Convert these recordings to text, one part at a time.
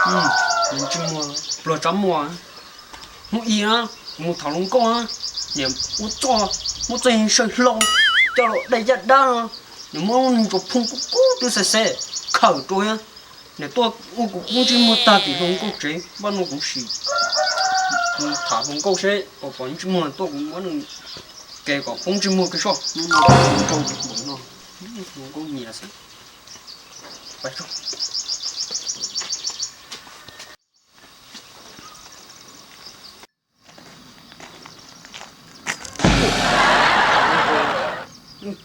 Ntsej muag pluag tsav muag. Hnub ib na, kuv mus tham hluas nkauj na, niam ua txoj, muab txoj yeeg saw hlau, coj los dai caj dab no, niam muab ntsuas phoo kub kub twb xav xav khawm rau na. Niam tuaj ua kuv poob ntsej muag tag tim hluas nkauj tsev, npaj no kuv sim tham hluas nkauj seb puas pom ntsej muag tuaj kuv muab nws ke kom poob ntsej muag kiag soj. Hnub no rau npaum no, hluas nkauj nyiam xwb.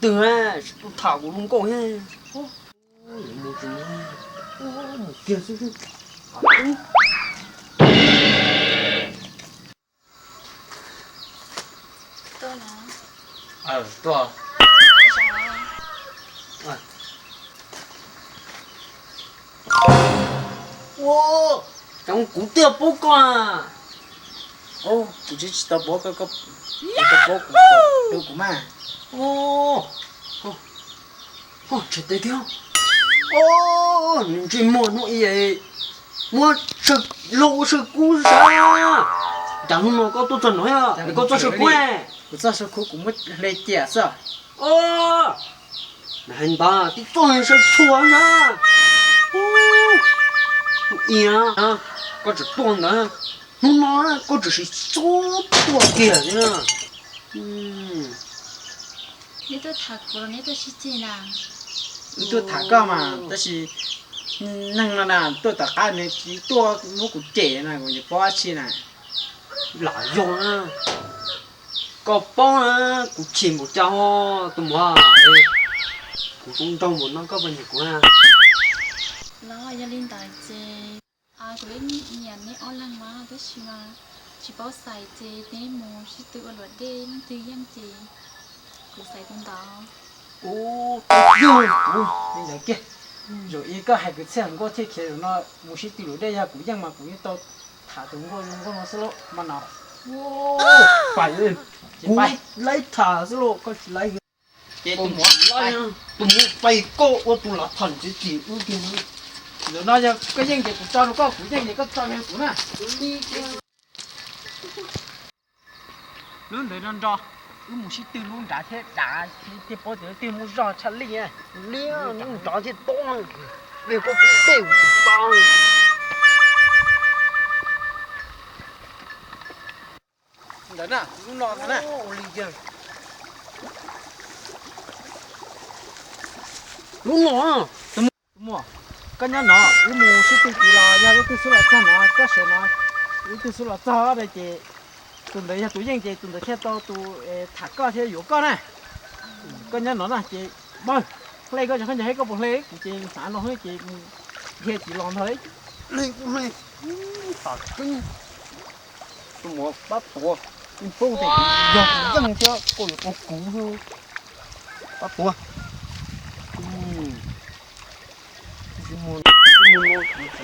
Leej twg tsis tuaj tham kuv hluas nkauj thiab. Mus kiag xwb. Tuaj los? Tuaj. Ua, cov kuv twb paub koj. Kuv tsis tsis tau paub koj, koj tsis tau paub kuv, kuv mas. Tshem tes tiag. Ntsej muag hnub ib muab saw hlau ua saw kub sab. Cas hnub no koj tuaj txog no, koj txoj saw kub. Kuv txoj saw kub kuv muab hle ciam xwb. Hais ntawd tib txoj saw txhua sab. Hnub ib koj tseem tuaj ntawd, hnub no koj tseem sim xub tuaj kiag xwb na. Neb tuaj tham kuv los neb tuaj sib ceg na? Wb tuaj tham koj mas, tab sis neeg no na tuaj tom qab nws tsis tuaj muab kuv cem na, kuv tsis paub dab tsi na. Lam yog na, koj paub na, kuv chim npaum cas ho tus muam, kuv zoo nraug npaum no koj puas nyiam kuv na? Los yog li ntawd ces kuv yeej nyiam neb ob leeg mas, tab sis mas tsis paub xaiv ces neb mus sib tw ua luam dej, leej twg yeej ces kuv xaiv tus ntawd. Ua, yog kuv li ntawd kiag. Zaum ib koj hais kwv txhiaj hluas nkauj thiaj khiav, zaum no mus sib tw luam dej yog kuv yeej mas kuv yeej tau tham tus nkauj zoo nkauj no xwb lauj mas no. Pais, kuv laib tham xwb lauj, koj tsis laib. Ces tus muam, tus muam pais koj ua tus lav tham ntxiv tim wb kiag. Zaum no yog koj yeej ces kuv tso rau koj, kuv yeej ces koj tso rau kuv na. Lub ntawd no nrog wb mus sib tw lub nrad thiab dav thiaj paub tias leej twg muaj zog tshaj lij. Li lub nrad thiaj tob, dej koj kuv dej kuv tus pa. Ntawd na, lub no ntag na. Lub no. Tus muam, koj nyob no, wb mus sib tw tid los yog leej twg xub los txog no, koj sawv no, leej twg xub los txog ces tus ntawd yog tus yeej ces tus ntawd thiaj tau tus tham koj thiab yuav koj na. Koj nyob no na ces npawg, hle koj cov khaub ncaws thiab koj puas hle, kuv ces hnav no xwb ces dhia tsis los ntag li. Hle kuj hle, tas keeb. Tus muam pab tuav, paub tias yog kuv yeej thiab koj yuav tau kuv xwb. Pab tuav.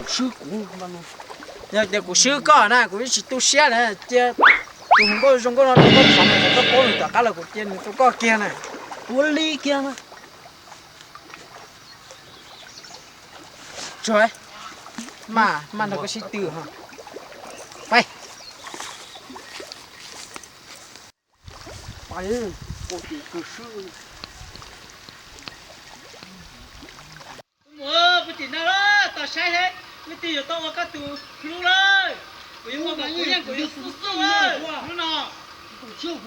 Swb kuv, yog tias kuv swb koj na kuv yeej tsis tu siab na, cia tus hluas nkauj zoo nkauj no rau koj txhoov na, koj paub nws tom qab los kuv cia nws rau koj kiag na. Ua li kiag na. Tsuag, mas mas nrog koj sib tw ho. Pais. Pais, koj tus kawg swb. Mus puag tim no los tau saib seb leej twg yuav tau ua koj tus hlub lawm. Kuv yuav ua kom kuv yeej kuv yuav xub xub lawm hnub no. Hnub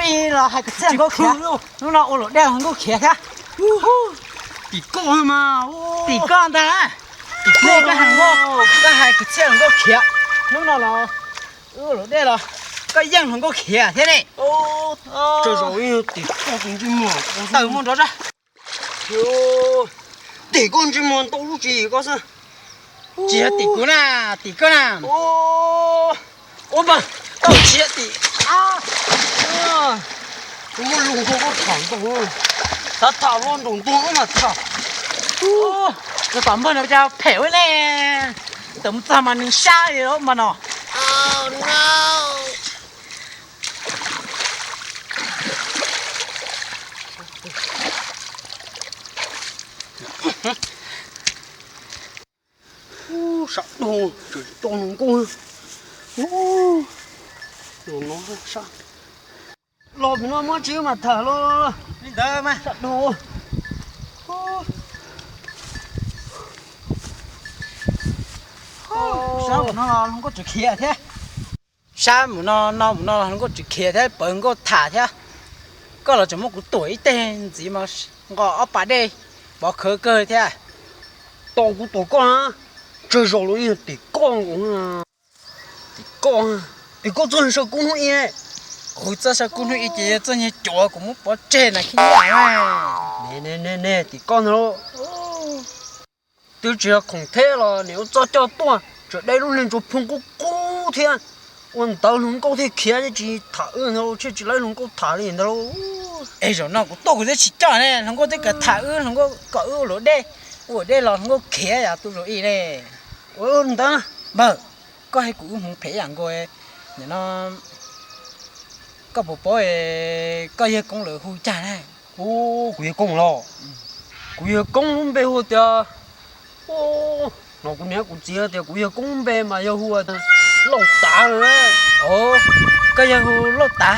ib los hais kwv txhiaj nkauj khiav, hnub no ua luam dej nkauj khiav thiab. Tim koj mas, tim koj ntag. Tim koj, koj hais nkauj, koj hais kwv txhiaj nkauj khiav. Hnub no los wb ua luam dej los koj yeej hluas nkauj khiav thiab ne. Tsaug zog, tim koj tus ntsej muag, tawm mus nrov zog. Tim koj ntsej muag ntau lub tswv yim koj xwb. Tsis yog tim kuv na, tim koj na. Ua mas, tau tsis yog tim. Kuv muaj lus nrog koj tham ntau, xav tham los nraum ntug mas tham. Tus tom npawg no cas phem ua ne, tawm mus txog mas nws sab li mas no. Sab dhau, tseem coj hluas nkauj. Tus no sab. Los pem no muab tsis mas tham los. Li ntawd mas sab dhau. Sab mus no los hluas nkauj tseem khiav thiab. Sab mus no no mus no los hluas nkauj tseem khiav thiab, pawg nkauj tham thiab. Koj los tseem muab kuv tuam ib teg ntxiv mas nqos ob pas dej, pov khawv kawg thiab. Tau kuv tuam koj na, tsawg zaus los yeej tim koj nkaus. Tim koj, es koj txog saw kub hnub i. Kuv txog saw kub hnub i ces yog txoj niag cuav kuv muab pov tseg na khib nyiab. Ne ne ne, tim koj ntag lauj. Twb tsis yog khoom theb los nim ua txoj coj tuaj, tseem dai lub niag ntsuag phoo qub qub thiab. Ua ntawd hluas nkauj thiaj khiav, tsis tham wb ntag lauj, thiaj tsis laib hluas nkauj tham li ntag lauj. Es zaum no kuv tuaj kuv twb tsis coj ne, hluas nkauj twb kam tham wb, hluas nkauj kom wb ua luam dej, ua luam dej los hluas nkauj khiav yam tus zaum i ne. Ua ntawd, npawg, koj hais kuv wb hmoov phem yam nkaus. Nim no koj puas paub koj yawg koob lawv hu cas na? Kuv yawg koob los, kuv yawg koob lub npe hu tias, no kuv niam kuv txiv tias kuv yawg koob lub npe mas yog hu Lauj Tav. Koj yawg hu Lauj Tav,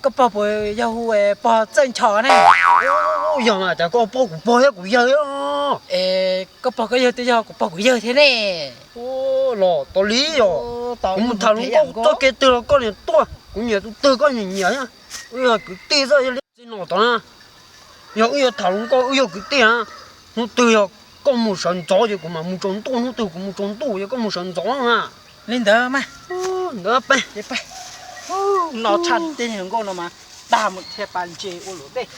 koj pog puas yog hu pog Txawj Nchos ne? Yog mas cas koj paub kuv pog thiab kuv yawg? Es koj pog koj yawg twb yog kuv pog kuv yawg thiab ne. Los tau li yog, kuv mus tham hluas nkauj txoj kev twg los koj niam tuaj, kuv nyiam tus twg koj nyiam nyiam thiab. Wb yog kwv tij xwb, yog li txij no tod na, yog wb yuav tham hluas nkauj wb yog kwv tij na, hnub twg yog koj mus sawv ntxov ces kuv mam mus tsaus ntuj, hnub twg kuv mus tsaus ntuj ces koj mus sawv ntxov na. Li ntawd mas, ntawd peb no tshaj tej hluas nkauj no mas dag mus thiaj pas ntses ua luam dej.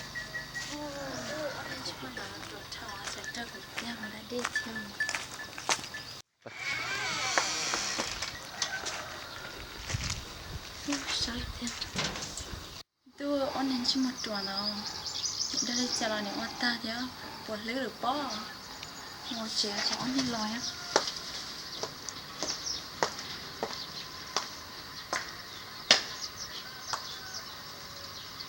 Twb ua ob niag ntsej muag ruam ntawd, nim dag li cas los nim ua tag thiab, puas hlwb lawm pob. Mus tsev tsam ob niag los thiab.